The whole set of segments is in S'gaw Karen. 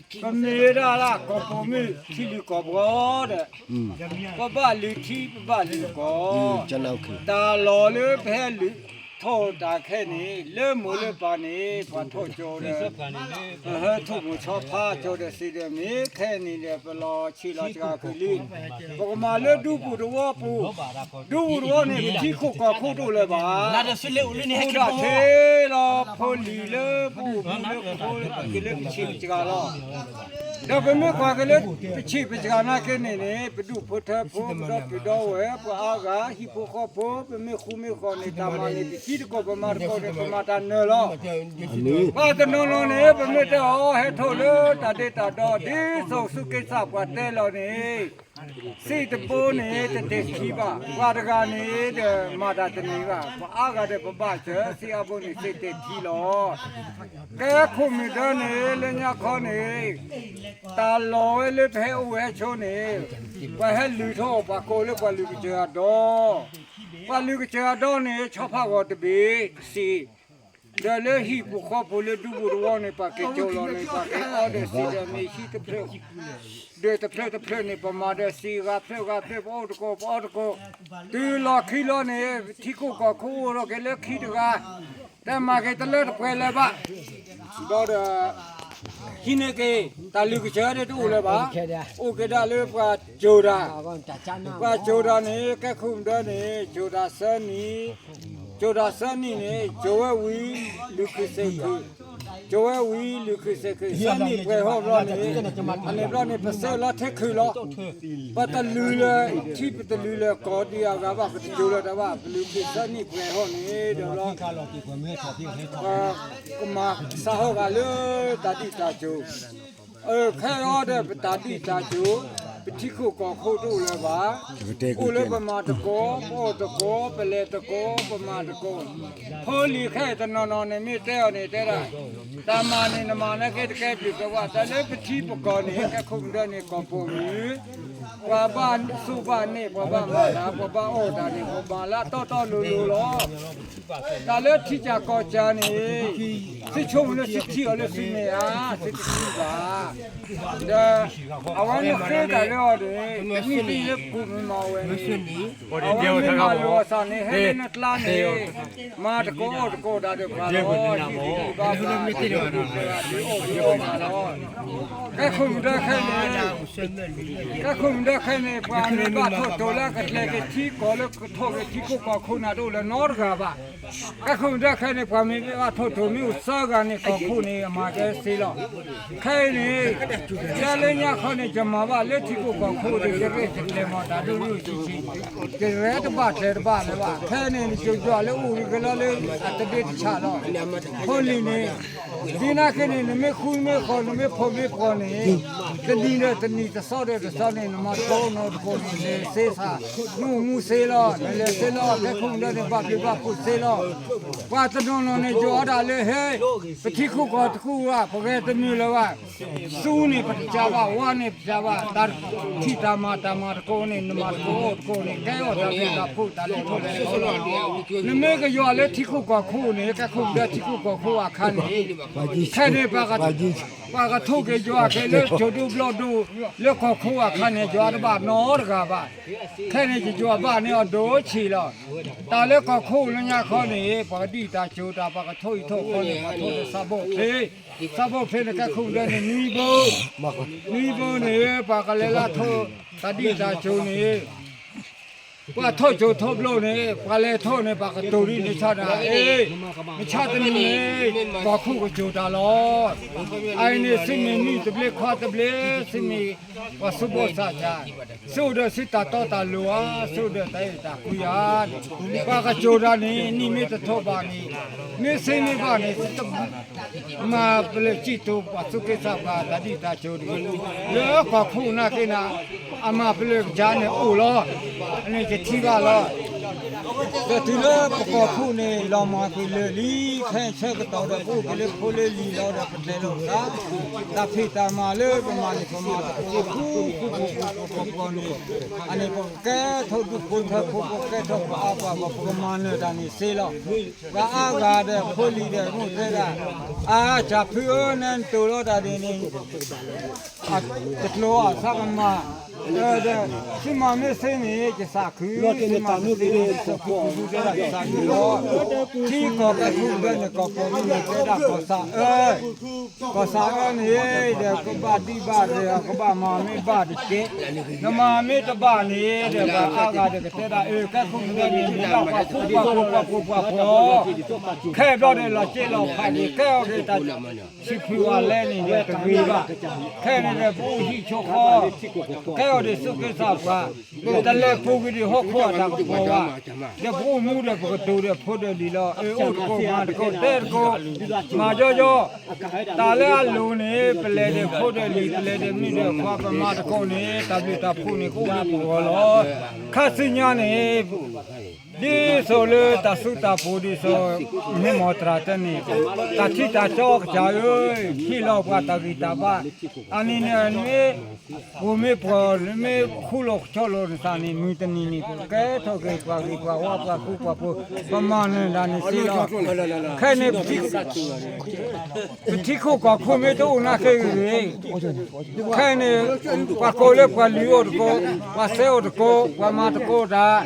ပမ့ၢ်ဝဲဒၣ်လၢကီၢ်ပိာ်မုၣ်ထံလုၢ်ကီၢ်ပှီၤဒီး ပဘၣ်လုၢ်ထံပဘၣ်လုၢ်ကီၢ်, တၢ်လီၢ်လၢပဟဲလုၢ်ထီၣ်တၢ်ခဲအံၤန့ၣ် လၢမိၢ်လၢပၢ်န့ၣ် ပှၤထီၣ်ကၠိဒီး ပဟၢထီၣ်မိၢ်ဆီဖါကၠိဒီးစံးဒီးမ့ၢ်ခဲအံၤန့ၣ်ဒီး ပလီၤဆံးလီၤစှၤကလုာ်, ပကမၤလၢဒူပူၤသဝီပူၤ, ဒူပူၤသဝီန့ၣ် ပထံခိၣ်ကီၢ်ခိၣ်တအိၣ်လၢၤဘၣ်. အိၣ်ဒၣ်ထဲလီၤ ဖိလံၤလၢပအိၣ်မူလၢပဖိ ပက့ၤလၢပဆံးပစှၤလီၤ. ဒီးပမ့ၢ်ကွၢ်က့ၤလၢပဆံးပစှၤနာ်က့န့ၣ်န့ၣ် ပဒူၣ်ဖိထၢဖိ ပဒီပုၢ်ဒီဝဲၢ် ပှၤအါဂၤ ဟံၣ်ဖိဃီဖိ ပမ့ၢ်ဃူမ့ၢ်ဃီၣ်န့ၣ် တၢ်မၤန့ၣ် ပထံတကိး ပမၤတကိးဒီး ပမၤတၢ်နၢၤလီၤ. ပှၤတနီၤနီၤန့ၣ် ပမ့ၢ်တဲအီၤ ဟဲထီၣ်လၢတၢ်ဒ့တၢ်ဒီ ဒ်သိးဆူက့စၢ်ပှၤတဲလီၤန့ၣ် စ့တဘိန့ၣ် တတဲာ်ထံဘၣ်, ပှၤတဂၤန့ၣ်ဒီး မၤတၢ်တန့ၢ်ဘၣ်, ပှၤအါဂၤဒီး ပဘၣ်စၢၤ စ့အါဘိန့ၣ် စ့တဲာ်ထံလီၤ. ကဲခိၣ်မုၢ်ဒၢန့ၣ် လၢညါခီန့ၣ် တၢ်လီၢ်ဝဲလၢပဟဲအိၣ်ဝဲဆိန့ၣ် ပှၤဟဲလုၢ်ထီၣ် ပှၤကိးလၢပှၤလုၢ်ကစၢၢ်အဒီ, ပှၤလုၢ်ကစၢၢ်အဒီန့ၣ် ဆီဖါဂီၤတဘ့ၣ်စ့, ဒီးလၢဟံၣ်ပူၤဃီပူၤလၢဒူပူၤသဝီန့ၣ် ပှၤက့ၤကၠီလီၤန့ၣ် ပှၤက့ၤအီဒီးစံးဒီးမ့ၢ်ဟံၣ်တဖျၢၣ် ဒီးတဖျၢၣ်တဖျၢၣ်န့ၣ် ပမၤဒီးစံး ဂၤဖျၢၣ်ဂၤဖျၢၣ် ပအိၣ်တကိး ပအီတကိး, တုၤလီၤခံလီၤန့ၣ် ထံခိၣ်ကီၢ်ခိၣ်အိၣ်ထီၣ်က့ၤလၢခံတဂၤ, တမၤက့ၤတလၢတပှဲၤလၢၤဘၣ်, ဒီးဒီး ဟံးန့ၢ်က့ၤ တၢ်လုၢ်ကစၢၢ်ဒၣ်တအိၣ်လၢၤဘၣ်, အိၣ်က့ၤဒၣ်လၢပှၤကၠိၤတၢ်, ပှၤကၠိၤတၢ်န့ၣ် ကဲခိၣ်မုၢ်ဒၢန့ၣ် ကၠိၤတၢ်သၢနံၣ်, ကၠိၤတၢ်သၢနံၣ်န့ၣ် ကၠိၤဝဲဝံၤ လုၢ်ခုၣ်စဲၤခုၣ်, ကၠိၤဝဲဝံၤ လုၢ်ခုၣ်စဲၤခုၣ် သၢနံၣ်ပှဲၤဟီၣ်ဘျီန့ၣ်, အန့ၣ်ဘျီန့ၣ် ပစၢလီၤထဲခုၣ်လီၤ, ပတလုၢ်လၢ ထံပတလုၢ်လၢကီၢ်ဒံးအဂၤဘၣ် ပတကၠိၤလၢၤတၢ်ဘၣ် ပလုၢ်ခုၣ်သၢနံၣ်ပှဲၤဟီၣ်န့ၣ် ဒီးဘျီ ကမၤစးဟီၣ်ဂၤလၢတၢ်ဒံၣ်တၢ်ကၠိၤ, အခဲအံၤဒီးပတၢ်ဒံၣ်တၢ်ကၠိၤ, ပထံခိၣ်ကီၢ်ခိၣ်တအိၣ်လၢၤဘၣ်, အိၣ်လၢပမၤတကိး ပအီၣ်တကိး ပလဲၤတကိး ပမၤတကိး, ဖိလံၤခဲအံၤတနီၤနီၤန့ၣ် မ့ၢ်တဲအီၤန့ၣ်တဲဒၣ်, တၢ်မၤန့ၣ်နမၤနာ်က့တကဲဘျုးကဝဲ တၢ်လၢပထံပကီၢ်န့ၣ် ကဲခိၣ်မုၢ်ဒၢန့ၣ် ကီၢ်ပိာ်မုၣ် ပှၤဘၣ်စူၢ်ဘၣ်နာ် ပှၤဘၣ်မၤတၢ် ပှၤဘၣ်အီၣ်တၢ်န့ၣ် ပမၤလၢတီတီလိၤလိၤလီၤ. တၢ်လၢထံကၢ်ကီၢ်ကၢ်န့ၣ် သုဆိကမိၣ်လၢသုထံၣ်အီၤလၢသုမဲာ်ဧါ, သုတထံၣ်ဘၣ်. ဒီးအဝဲန့ၣ်ဃ့တၢ်လၢအီၤန့ၣ် တမ့ၢ်လၢကူၣ်မ့ၢ်မၤဝဲန့ၣ် အဝဲမ့ၢ်မၤလိာ်အသးန့ၣ် ဟဲလၢနကျါန့ၣ် မၤတကိးအီၣ်တကိးဒၣ်ဒီးပှၤလီၤ. ဘၣ်ဘၣ် အီၣ်ဘၣ်လီၤ. ကဲခိၣ်မုၢ်ဒၢခဲအံၤန့ၣ် ကဲခိၣ်မုၢ်ဒၢခဲအံၤန့ၣ် ပှၤမ့ၢ်ဘၣ်ထီၣ်တိၤလၢအကကျဲၤက့ၤထံကီၢ်လၢကထီၣ်က့ၤထံခိၣ်ကီၢ်ခိၣ်န့ၣ် တအိၣ်လၢၤနီတဂၤဘၣ်. ကဲခိၣ်မုၢ်ဒၢခဲအံၤန့ၣ် ပှၤမ့ၢ်ဘၣ်ထီၣ်တိၤမ့ၢ်အိၣ်သၢဂၤန့ၣ် ကီၢ်ခိၣ်န့ၣ် အမၤကဲသ့လီၤ. ခဲအံၤန့ၣ် ယလၢညါခီန့ၣ် ယမၤဘၣ်လၢထံခိၣ်ကီၢ်ခိၣ်ဒီး ယရဲၣ်ယကျဲၤမၤတၢ်ဒိၣ်ဒိၣ်ဆံးဆံး, ယရဲၣ်တဘၣ်ကျဲၤတဘၣ်လၢၤဘၣ်. ခဲအံၤန့ၣ် ယကယွၤလၢအိၣ်ဂ့ၤလီၤလၢအတဒ့တဆးလီၤ. ဖိလံၤန့ၣ် ဒ်နာ်က့န့ၣ် နမ့ၢ်ဃူမ့ၢ်ဃီၣ် နမ့ၢ်ဖိးမ့ၢ်ဖိးန့ၣ် တနံၤဒီးတနံၤ တသီဒီးတသီန့ၣ် နမၤတကိးနီတကိးန့ၣ် လဲၤသ့သး, နအိၣ်မူသ့လီၤ, နလဲၤသ့လီၤ, ကဲခိၣ်မုၢ်ဒၢန့ၣ် ဘၣ်ဘျုးဘၣ်ဖှိၣ်သ့လီၤ. ပှၤတနီၤနီၤန့ၣ် ယွၤဒၣ်လၢဟဲ ပထံခိၣ်ကီၢ်တခိၣ်ဘၣ် ပဂဲၤတမုာ်လၢၤဘၣ်. သူန့ၣ်ပတစှၤဘၣ်, ဝါန့ၣ်ပစှၤဘၣ်, တၢ်ထံၣ်တၢ်မၤတၢ်မၤတကိးန့ၣ် နမၤတကိးအိၣ်တကိးန့ၣ် ကဲအီၣ်တၢ်ဘျုးတၢ်ဖှိၣ်တၢ်လဲၤထီၣ်လဲၤထီလီၤ. နမ့ၢ်ကယွၤလၢထံခိၣ်ကီၢ်ခိၣ်န့ၣ် ကဲခိၣ်မုၢ်ဒၢထံခိၣ်ကီၢ်ခိၣ်အခါန့ၣ် ခဲန့ၣ် ပှၤကထိၣ်က့ၤယွၤက့ၤလၢကၠိၤဒိၣ်ဘျီၣ်ဒိၣ် လၢကီၢ်ခိၣ်အခါန့ၣ် ယွၤတဘၣ်နီတဂၤဘၣ်. ခဲန့ၣ် ယယွၤဘၣ်န့ၢ်အီၤဒိၣ်ဆံးလီၤ. တၢ်လၢကီၢ်ခိၣ်လၢညါခီန့ၣ် ပှၤကဒံၣ်တၢ်ကၠိၤတၢ် ပှၤကထိၣ်အံၤထိၣ်ဃီန့ၣ် ပှၤထိၣ်လၢသးဘိၣ်ချ့, သးဘိၣ်ချ့န့ၣ် ကဲခိၣ်မုၢ်ဒၢန့ၣ် နွံဘိ, နွံဘိန့ၣ် ပှၤကလဲၤလၢထိၣ်တၢ်ဒံၣ်တၢ်ကၠိၤန့ၣ် ပှၤထိၣ်ကၠိၤထိၣ်ဘျိၣ်န့ၣ် ပှၤလဲၤထိၣ်န့ၣ် ပှၤကတိၤဒ်န့ၣ်ဆၣ်ဒၣ်, အ့, မဆါတနံၤန့ၣ် ကီၢ်ခိၣ်ကကၠိၤတၢ်လီၤ. အအံၤန့ၣ် သုမ့ၢ်နွံတဘျ့ခွါတဘျ့, သုမ့ၢ်ပှၤသူၣ်ဘီၣ်သးစၢ်, သုအိၣ်ဒီးသုတၢ်တီတၢ်လိၤဧါ, သုအိၣ်ဒီးတၢ်အဲၣ်တၢ်ကွံဧါ, ပှၤကကၠိၤတၢ်န့ၣ် နံၣ်မ့ၢ်တထီၣ်ဘၣ်န့ၣ်, မ့ၢ်သ့မ့ၢ်ဘၣ်န့ၣ် သုတ မၤပလၢၢ်စံၣ်တိၤပှၤသူၣ်က့သးပှၤတၢ်ဒံၣ်တၢ်ကၠိၤတဂ့ၤ, လၢကီၢ်ခိၣ်နာ်က့န့ၣ် အမၤပလၢၢ်ကစၢ်န့ၣ်အိၣ်လီၤ. အန့ၣ်ယထံၣ်ဘၣ်လီၤ. ဒီးတုၤလၢပကီၢ်ခိၣ်န့ၣ် လီၤမၢ်ကွံာ်လၢာ်လံ, ခဲဆၢကတီၢ်ဒီး ပအိၣ်က့ၤလၢဖိလၢလံၤလီၤဒီး ပတဲလိာ်သး, တၢ်ဖံးတၢ်မၤလၢပမၤန့ၣ် ပမၤတအိၣ်ဃူဃူဖိးဖိးဖိးဖိးန့ၣ်, အန့ၣ် ပကကဲထီၣ်ဒူၣ်ဖိထၢဖိ ပကကဲထီၣ်ပှၤအါပှၤဂီၢ် ပကမၤနၢၤတၢ်န့ၣ်စ့လီၤ. ပှၤအါဂၤဒီးဖိလံၤဒီး မိၢ်တဲဒၣ်, အါ ကၢ်ဖုဧၢ, နတိၢ်လီၤတၢ်ဒ်န့ၣ် တကျိၤအသးကမၤ, ဒီး သုမၤမ့ၢ်သ့န့ၣ် ယသးခု, သုမၤတသ့န့ၣ် ယသးခု, ပူၤပူၤတဲဒၣ်ယသးခုလီၤ. ထံကီၢ်ကီၢ်ခိၣ်ဒီးန့ၣ် ကီၢ်ပီၤမ့ၢ်န့ၣ်တဲဒၣ်ကီၢ်စးအၢ, ကီၢ်စးအၢန့ၣ် ဒီးကဘၣ်ဒံးဘၣ်ဒီး ကဘၣ်မၤမ့ၢ်ဘၣ်တက့ၢ်, နမၤမ့ၢ်တဘၣ်န့ၣ် ဒီးပှၤအါဂၤဒီးကတဲဒၣ်အၢ ကဲခိၣ်မုၢ်ဒဲန့ၣ် မ့ၢ်ဒၣ်ပှၤဖိပှၤဖိပှၤဖိပှၤဖိ ခဲဘျီဒီးလီၤစ့လီၤဖးန့ၣ် ကဲအီၤဒီးတၢ် စံးဖုးဝဲလဲၣ်န့ၣ်ဒီးတဂ့ၤဘၣ်. ခဲအံၤန့ၣ်ဒီးပအိၣ်ဟံၣ်ဆိဃီ, ကဲအီၤဒီးစူၢ်က့ၤသးပှၢ်, တလဲၤပူၤကွံာ်ဒံးဟီၣ်ခိၣ်အတၢ်ကပီၤဘၣ်, ဒီးပအိၣ်မူဒီးပကတိၤဒီးဖိဒီးလံၤလီၤ. အၢ အိၣ်တကိးမၤတကိးတဲတကိး, မၤယီယီ, တၢ်လၢအလိၤန့ၣ် ပလဲၤဒီးဖိဒီးလံၤ ပလဲၤဒီးမုၣ်ဒီးခွါ ပမၤတကိးန့ၣ် တၢ်ဘျုးတၢ်ဖှိၣ်န့ၣ် ကအိၣ်လၢပဂီၢ်လီၤ. ခါဆူညါန့ၣ် ဒ်သိးလၢတၢ်သူတၢ်ပှီၤဒ်သိး မ့ၢ်မီၢ်တြၢ်တဲန့ၣ် တၢ်ထံၣ်တၢ်ကၠီကစၢ်ဧၢ, ဟ့ၣ်လီၤပှၤတၢ်ဂံၢ်တၢ်ဘါ, အန့ၣ်န့ၣ် မ့ၢ်ပှိၤမ့ၢ်ပှီၤ မ့ၢ်ခူၣ်လီၤကၠီလီၤနသးန့ၣ် မုၢ်တနံၤန့ၣ် ပကကဲထီၣ်က့ၤပှၤဂ့ၤပှၤဝါ ပှၤဃူပှၤဖိး ပမၤနၢၤတၢ်န့ၣ်စ့လီၤ. ခဲအံၤန့ၣ် ပထံခိၣ်ကီၢ်ခိၣ်မ့ၢ်တအိၣ်နာ်က့ဂ့ၤဂ့ၤ, ခဲအံၤန့ၣ် ပှၤကိးလၢပှၤလုၢ်အိၣ်တကိး, ပှၤစဲအိၣ်တကိး, ပှၤမၤတကိးတၢ်,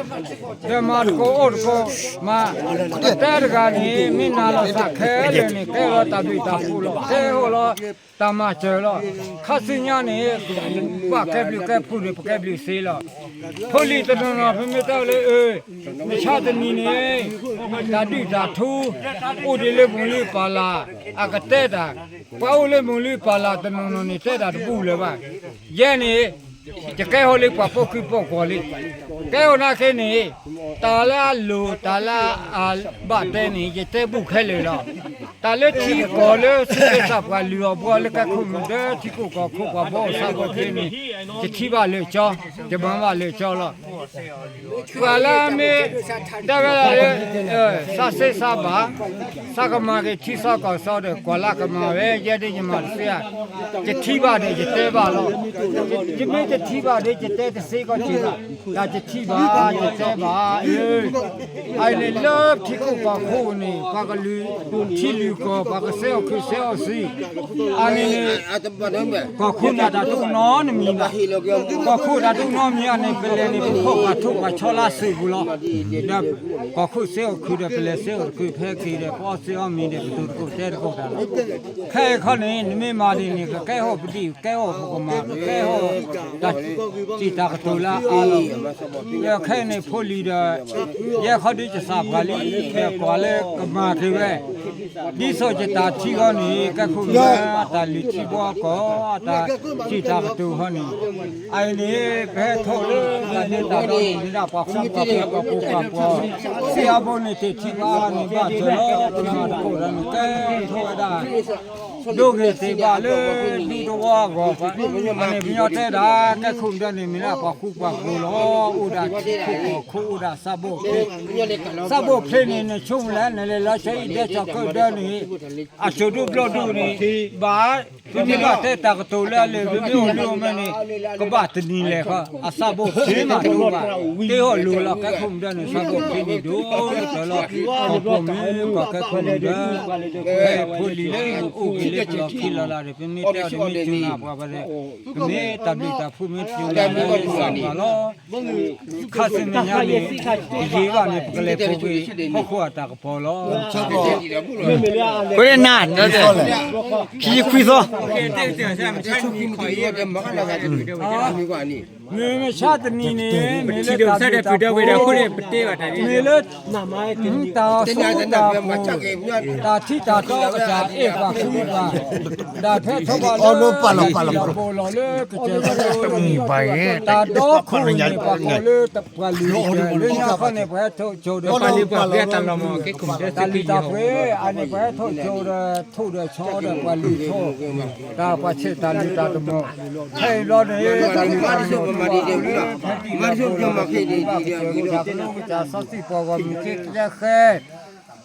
ဒီးမၤတကိးအိၣ်တကိး, မၤ, ပတဲတဂၤန့ၣ် မ့ၢ်နၤလီၤသးခဲလၢာ်န့ၣ် ကဲလီၤတၢ်ဘျုးတၢ်ဖှိၣ်လီၤ, ကဲဟီၣ်လီၤတၢ်မၤစၢၤလီၤ. ခါဆူညါန့ၣ် ပကဘၣ်ကဲဘျုးကဲဖှိၣ်န့ၣ် ပကဲဘျုးစ့လီၤ. ဖိလံၤတနီၤနီၤ ပမ့ၢ်တဲအီၤလၢအၢ မုၢ်ဆါတနံၤန့ၣ် တၢ်ဒုၣ်တၢ်ထူ အိၣ်ဒံးလၢမိၢ်လုၢ်ပၢ်လၢ် အကတဲတၢ်, ပှၤအိၣ်လၢမိၢ်လုၢ်ပၢ်လၢ်တနီၤနီၤန့ၣ် တဲတၢ်တဘူၣ်လၢၤဘၣ်. ယဲန့ၣ် ယကဲဟီၣ်လၢပှၤပိာ်ခုၣ်ပိာ်ကီၢ်လံ, ကဲဟီၣ်နာ်က့န့ၣ် တၢ်လၢအလိၤ တၢ်လၢအဘၣ်တဲန့ၣ် ယတဲဘူၣ်ခဲလၢာ်လီၤ. တၢ်လၢထံကီၢ်လၢ စူၢ်က့ၤသးပှၢ်လုၢ်အီၤဘှီလၢကဲခိၣ်မုၢ်ဒဲ ထံခိၣ်ကီၢ်ခိၣ်ပှၤဘှီအီၤစးဘိၣ်ဖဲန့ၣ် ယထံၣ်ဘၣ်လၢာ်ကၠီ, ယမၤဘၣ်လၢာ်ကၠီလီၤ. ပှၤလၢအမ့ၢ် တဲဝဲဒၣ်လၢ သးစ့သးဘၣ်, သးကမၤက့ၤထံသီကီၢ်သီဒီး ကွၢ်လၢကမၤဝဲ ယဲဒၣ်ယမၤတသ့ဧါ, ယထံၣ်ဘၣ်ဒီးယတဲဘၣ်လီၤ. ယမ့ၢ်တထံၣ်ဘၣ်ဒီး ယတဲတသ့ကီးက့ၤဘၣ်, တၢ်ယထံၣ်ဘၣ် ယတဲဘၣ်, အအံၤန့ၣ်လၢထံခိၣ်ကီၢ်ခိၣ်န့ၣ် ပှၤကလုာ်ထံလုာ်ကီၢ် ပှၤကစဲအီၣ်ခုးစဲအီၣ်သံ, အန့ၣ်န့ၣ် ကီၢ်ခိၣ်န့ၣ်တၢ်တအိၣ်နီတမံၤဘၣ်. ကီၢ်ခိၣ်တၢ်တအိၣ်နီတမံၤအန့ၣ် ပလဲၤန့ၣ် ပဖီၣ်ပှၤထိၣ်ပှၤဆီလၢစ့ၢ်ပူၤလီၤ. ဒီးကီၢ်ခိၣ်စဲအီၣ်ခုးဒီး ပလဲၤစဲအီၣ်တခုးဖဲက့ၤဒီး ပအီၣ်စ့အီၣ်မံၤဒီး ပတိၤတကိးတဲတကိးတၢ်လီၤ. ခဲအံၤခီန့ၣ် နမ့ၢ်မၤဒ်န့ၣ် ကကဲဟီၣ်ပဒံၣ် ကကဲဟီၣ်ပကမၣ် ကကဲဟီၣ်တၢ်စံးတၢ်ကတိၤလၢအါလီၤ. ဒီးခဲအံၤန့ၣ်ဖိလံၤဒီး ယဲခီဒုးယသးပှၢ်လံ ဒီးကွၢ်လၢကမၤက့ၤဝဲ ဒ်သိးယတၢ်ထံၣ်ဃီန့ၣ် ကဲခိၣ်မုၢ်ဒဲ အတၢ်လုၢ်ထံဘှီကီၢ် အတၢ်စံးတၢ်ကတိၤဃီန့ၣ် အအံၤန့ၣ် ပဟဲထီၣ်လၢတၢ်ဒဲးတၢ်တီၤန့ၣ် မ့ၢ်ဒၣ်ပှၤဃူပှၤဖိးပှၤဖိး, သ့အဘိန့ၣ်တ့ၢ်ထံဘၣ်န့ၣ် ဘၣ်စၢၤလီၤ ပမၤတကိးဒီးန့ၣ် ကဲထီၣ်ဝဲဒၣ် ဒိဂ့ၤသ့ၣ်ဘၣ်လၢဒူသဝီအဂီၢ်, အန့ၣ်ပညီတဲဒၣ် ကဲခိၣ်မုၢ်ဒဲန့ၣ် မ့ၢ်ဒၣ်ပှၤဃူပှၤဖိးလီၤ. အိၣ်ဒၣ်ထံခိၣ်ကီၢ်ခိၣ် အိၣ်ဒၣ်သးဘိၣ်ချ့, သးဘိၣ်ချ့န့ၣ် နဆိကမိၣ်လဲၣ် နလဲၤလီၤဆၢအံၤဒဲကၠီၤကၢၣ်ဒၢန့ၣ် အစိၣ်ဒူဘျီၣ်ဒူန့ၣ် ဘၣ် ပမ့ၢ်ဘၣ်တဲတၢ်ကတိၤလၢအလၢာ် ပမ့ၢ်အိၣ်လၢအမ့ၢ်န့ၣ် ကဘၣ်တနံၤလဲၣ်ဃီ အသးဘိၣ်ချ့မးတအိၣ်ဘၣ်. တ့ဟီၣ်လိၤလီၤ ကဲခိၣ်မုၢ်ဒဲန့ၣ် သးဘိၣ်ချ့န့ၣ်ဒိၣ်လၢတၢ်လီၤ. ကီၢ်ခိၣ်မ့ၢ်ကီၢ် ကဲခိၣ်မုၢ်ဒဲ ဖဲဖိလံၤလၢအိၣ်က့ၤလၢပလီၢ်ခံလီၤလၢ်ဒီး ပမ့ၢ်တဲအီၤဒီးမ့ၢ်စူၢ်နာ်ပှၤဘၣ်ဒီး ပမ့ၢ်တၢ်ဘျုးတၢ်ဖှိၣ်မ့ၢ်စူၢ်နာ်ပှၤလီၤ. ခါဆူမဲာ်ညါန့ၣ် တယံာ်ဘၣ်န့ၣ် ပကလဲၤပိာ်က့ၤဟီၣ်ခိၣ်အတၢ်ကပီၤလီၤ. ဃိန့ၣ်နၤ ခံဆံခွံသီ မုၢ်မဆါတနံၤန့ၣ် မ့ၢ်လၢတၢ်ဘျုးတၢ်ဖှိၣ် မ့ၢ်လၢ တၢ်သူတၢ်ပှီၤ တၢ်ထံတၢ်တီကစၢ်အဲၣ်ပှၤဃုပှၤ တၢ်ဖဲထီၣ်ဘၣ်လၢ အီၣ်လီၤပာ်လီၤပာ်လီၤ ပာ်လီၤလၢကစၢၢ်ကလိ တၢ်ဒီခိၣ်န့ၣ် ပှၤကိးလၢ ပှၤလုၢ်တၢ် လၢညါခီန့ၣ် ပှၤဟဲထီၣ်ကၠိဒီး ပှၤလုၢ်တၢ်လီၤမၢ် ကဲခိၣ်မုၣ်ဒၢ တၢ်လုၢ်တၢ်ပှ့ၤ အန့ၣ် ပှၤဟဲထီၣ်ကၠိဒီး ထိၣ်ဒီးဆီဒီး ပှၤလုၢ်ထိၣ် တၢ်ပှၤဆဲးတၢ်လုၢ်တၢ်တမီၢ် ဖဲအံၤဘျီန့ၣ် တၢ်လုၢ်တၢ်ပှ့ၤ ဖဲတံၢ်လီၤပှၤလၢ ဖဲတံၢ်လီၤပှၤလၢ ကစၢၢ်ကလိ ကစၢ်စီဆှံပှၤဂီၢ်မုၢ်သ့ ကစၢ်ဃဲ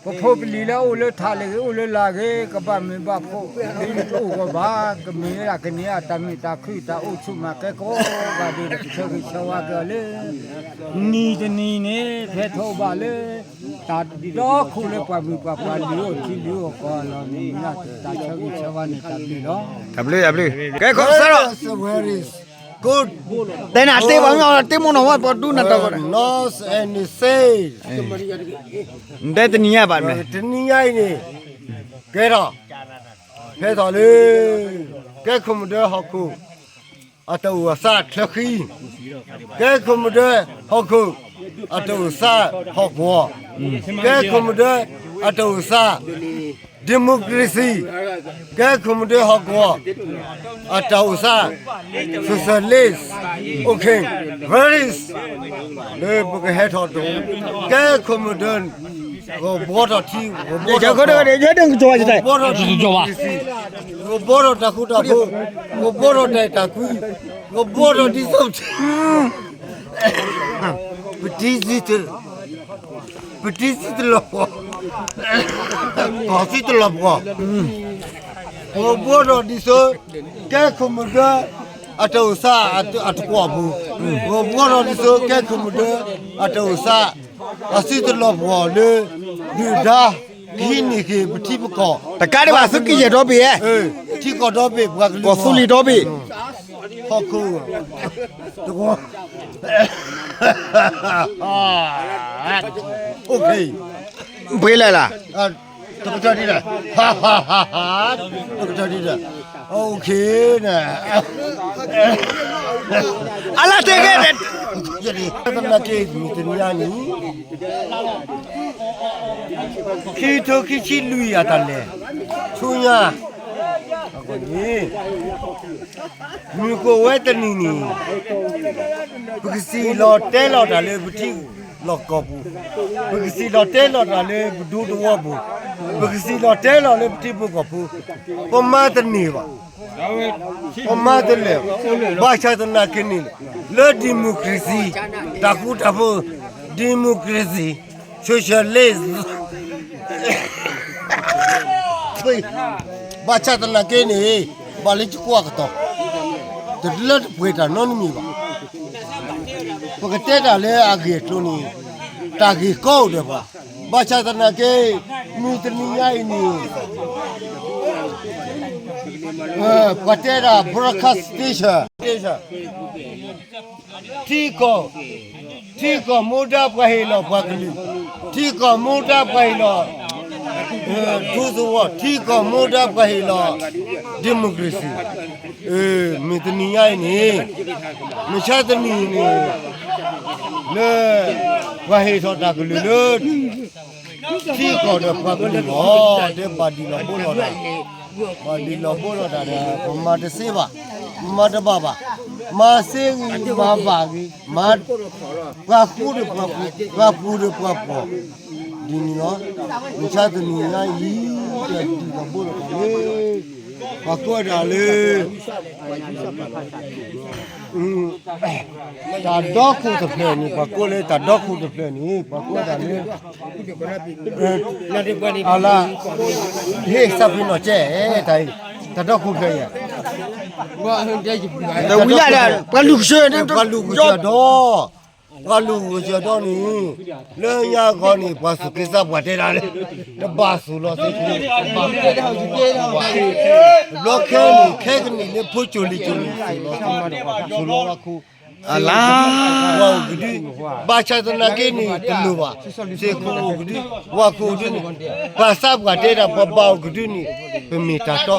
ပဖိပလံၤလၢအိၣ်လၢထးလၢအဂ့ၤ အိၣ်လၢလာ်အဂ့ၤ ကဘၣ်မုာ်ဘၣ်ဖှီၣ် ဒ်တအိၣ်ဂီၢ်ဘၣ် ကမ့ၢ်ဝဲဒၣ်ကန့ၢ်အတၢ်မုာ်တၢ်ခုၣ် တၢ်အိၣ်ဆူၣ်မၤကဲကိးဂၤဒဲး ကဆၢဂ့ၤဆၢဝါက့ၤအီၤလၢ နံၤတနံၤန့ၣ် ဖဲထီၣ်ဘၣ်လၢ တၢ်ဒီခိၣ်လၢပှၤမုၢ်ပှၤပှၤလုၢ်အိၣ်ထံလုၢ်အိၣ်ကီၢ်လီၤ မ့ၢ်တၢ်ဆၢဂ့ၤဆၢဝါန့ၣ် တၢ်ဘျုးလီၤ. တၢ်ဘျုး တၢ်ဘျုး ကဲခီစၢ်လီၤ တဲနၤတ့ပှၤမ့ၢ်အီၤ တ့မိၢ်နီၢ်ဝဲ ပှၤဒူနၤတၢ်ဂီၤ North and South တဲတနံၤညါဘၣ်မ့ၢ် တနံၤညါအံၤန့ၣ် ကဲထီၣ် ဖဲထီၣ်လၢ ကဲခိၣ်မုၢ်ဒၢဟီၣ်ခိၣ် အတၢ်အိၣ်အသးချၢဃံ ကဲခိၣ်မုၢ်ဒၢဟီၣ်ခိၣ် အတၢ်အိၣ်သးဟီၣ်ကဝီၤ ကဲခိၣ်မုၢ်ဒၢအတၢ်အိၣ်သး democracy ကဲခိၣ်မုၢ်ဒၢဟီၣ်ကဝီၤ အတၢ်အိၣ်သး socialist အိၣ်ခ့ various လၢပကဟဲထီၣ်တ ကဲခိၣ်မုၢ်ဒၢ ဂီၤဘှီထီၣ်ထံ ဂီၤဘှီထီၣ် ဂီၤဘှီထီၣ်တၢ်ဃူတၢ်ဖိး ဂီၤဘှီထီၣ်တၢ်အဲၣ်တၢ်ကွံ ဂီၤဘှီထီၣ်ဒ်သိး ပတံၤသံတလီၤပှီၢ် ကီၢ်သံတလီၤပှီၢ် ဂီၤဘှီထီၣ်ဒ်သိး ကဲခိၣ်မုၢ်ဒၢ အတၢ်အိၣ်သးအတကွီၢ်ပူၤ ဂီၤဘှီထီၣ်ဒ်သိး ကဲခိၣ်မုၢ်ဒၢ အတၢ်အိၣ်သး အသုတလီၤပှီၢ်လၢ ဒုၣ်ဒါ ကဟံးန့ၢ်က့ၤပထံပကီၢ် တကးဒံးဘၣ်သုကယဲၢ်ဒီဘ့ၣ်ဧါ ထံကီၢ်ဒီဘ့ၣ် ပှၤကလုာ် ကီၢ်သူလ့ၤဒီဘ့ၣ် ဟီၣ်ခိၣ် တဝီ အိၣ်ခ့ ပှ့ၤလဲၣ်လၢ တကထၢဒ်ဒီး တကထၢဒ်ဒီး အိၣ်ခ့န့ၣ် အလၢတ့ၢ်က့ၤ သနာ်က့ မုၢ်တနံၤညါန့ၣ် ခံကထိခံဆံလွံၢ်အတၢ်လဲၤ ဆူညါ အဂီၢ်န့ၣ် မုၢ်ကိးဝဲတနံၤန့ၣ် ပကစံးလီၤတဲလီၤတၢ်လၢပထံလီၢ်ကီၢ်ပူၤ, ပကစံးလီၤတဲလီၤတၢ်လၢပဒူသဝီပူၤ, ပကစံးလီၤတဲလီၤလၢပထံဖိကီၢ်ဖိ, ပမၤတန့ၢ်ဘၣ်, ပမၤတလၢာ်ဘၣ်. ဘၣ်ဆၣ်သနာ်က့န့ၣ် လၢ democracy တၢ်ဃူတၢ်ဖိး democracy socialist ဘၣ်ဆၣ်သနာ်က့န့ၣ် ဘၣ်လၢယကွၢ်ကတီၢ် တလၢတပှဲၤတၢ်နီတမံၤဘၣ်. ပကတဲတၢ်လၢအဂ့ၢ်အကျိၤန့ၣ် တၢ်ဂ့ၢ်ကီအိၣ်ဒီးပှၤ, ဘၣ်ဆၣ်သနာ်က့ မုၢ်တနံၤညါအံၤန့ၣ် ပှၤတဲဒၣ် broadcast station ထံကီၢ်, ထံကီၢ်မူဒါပှၤဟ့ၣ်လီၤပှၤကလုာ်, ထံကီၢ်မူဒါပှၤဟ့ၣ်လီၤ ထူသဝီ, ထံကီၢ်မူဒါပှၤဟ့ၣ်လီၤ democracy မုၢ်တနံၤညါအံၤန့ၣ် မုၢ်ဆါတနံၤအံၤန့ၣ် လၢ ပှၤဟ့ၣ်ထီၣ်တၢ်ကလုၢ်လၢ ထံကီၢ်ဒီးပှၤကလုာ်လီၤ. တဲဘၣ်ဒံးလီၤဘိလီၤတၢ်, ဘၣ်ဒံးလီၤဘိလီၤတၢ်ဒီး ပမၤတသ့ဘၣ်, ပမၤတဘၣ်ဘၣ်, မၤသ့ဂ့ၤ မၤဘၣ်ဂ့ၤ, မၤ ပှၤဃူဒီးပှၤပှီၢ်, ပှၤပူၤဒီးပှၤပှီၢ်, ဒ်န့ၣ်လီၤ. မုၢ်ဆါတနံၤညါအံၤ တဲဒံးလီၤဘိလီၤတၢ်လၢ ပှၤကွၢ်ဒၣ်လၢ တၢ်ဒီခိၣ်တဖျၢၣ်န့ၣ် ပှၤကိးလၢတၢ်ဒီခိၣ်တဖျၢၣ်န့ၣ် ပှၤကိးတၢ်လၢ အလါ ဟ့ၣ်သးဖ့နီၢ်ကဲ တၢ်အံၤ တၢ်ဒီခိၣ်ဖျၢၣ်အံၤ တဝံၤယၤဒီး ပှၤလူၤကစၢၢ် ပှၤလူၤကစၢၢ်ဒီး ပှၤလူၤကစၢၢ်ဒီးန့ၣ် လၢညါဂီၤန့ၣ် ပှၤသူၣ်က့သးပှၢ်တဲဒၣ်လၢ တဘၣ်သူၣ်လီၤသ့ၣ် တဘၣ်သူၣ်လီၤသ့ၣ် တဘျီခဲန့ၣ် ခဲကနံၣ်လၢဖိကၠိလံၤကၠိလံၤ သူၣ်လီၤသ့ၣ် သူၣ်လီၤဝါခိၣ် အလါ ဝၤအိၣ်ကဒု ဘၣ်ဆၣ်သနာ်က့န့ၣ် တလိၣ်ဘၣ် သ့ၣ်ခိၣ်အိၣ်ကဒု ဝၤခိၣ်အိၣ်ကဒုန့ၣ် ပှၤသးပှၢ်တဲဒၣ် ပှၤဘၣ်အိၣ်ကဒုန့ၣ် ပမ့ၢ်တၢ်တီ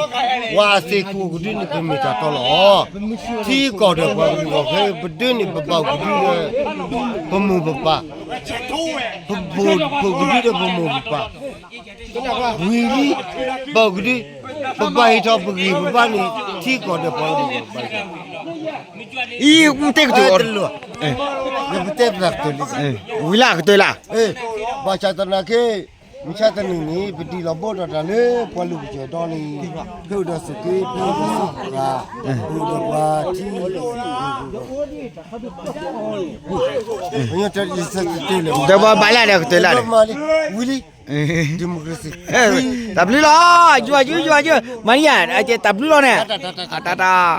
ဝၤအသ့ၣ်ခိၣ်အိၣ်ကဒုန့ၣ် ပမ့ၢ်တၢ်တီလီၤ. ထံကီၢ်ဒီးပှၤကလုာ်ဂီၢ်ဖဲ ပဒုန့ၣ် ပဘၣ်အိၣ်ကဒုဒီး ပမိၢ်ပပၢ် ပဘၣ်အိၣ်ကဒုဒီးပမိၢ်ပပၢ် ဝံၤလံ, ပကဒု, ပဘၣ်ဟ့ၣ်ထီၣ်ပဂံၢ်ပဘါန့ၣ် ထံကီၢ်ဒီးပှၤကလုာ်, အံၤ မ့ၢ်တဲကတိၤအီၤတလိၣ်, ပတဲပသးကတၢၢ်လံ, ဝံၤလၢကတၢၢ်လၢ, ဘၣ်ဆၣ်သနာ်က့ မုၢ်ဆါတနံၤန့ၣ် ပဒံးလီၤဘိဒီးတၢ်လၢပှၤလုၢ်ပစီၢ်ဒီန့ၣ်, ဖဲအိၣ်ဒီးစူးက့, ဖဲအိၣ်ဒီးစူးက့, အိၣ်ဒီးပှၤထံ, ဒီးဘၣ်လၢဒီးကတၢၢ်လၢ, ဝံၤလံ, democracy, တၢ်ဘျုးလီၤ, ယွၤယွၤယွၤယွၤ, မၤနံၤယၤ, တၢ်ဘျုးလီၤန့ၣ်, တၢ်တၢ်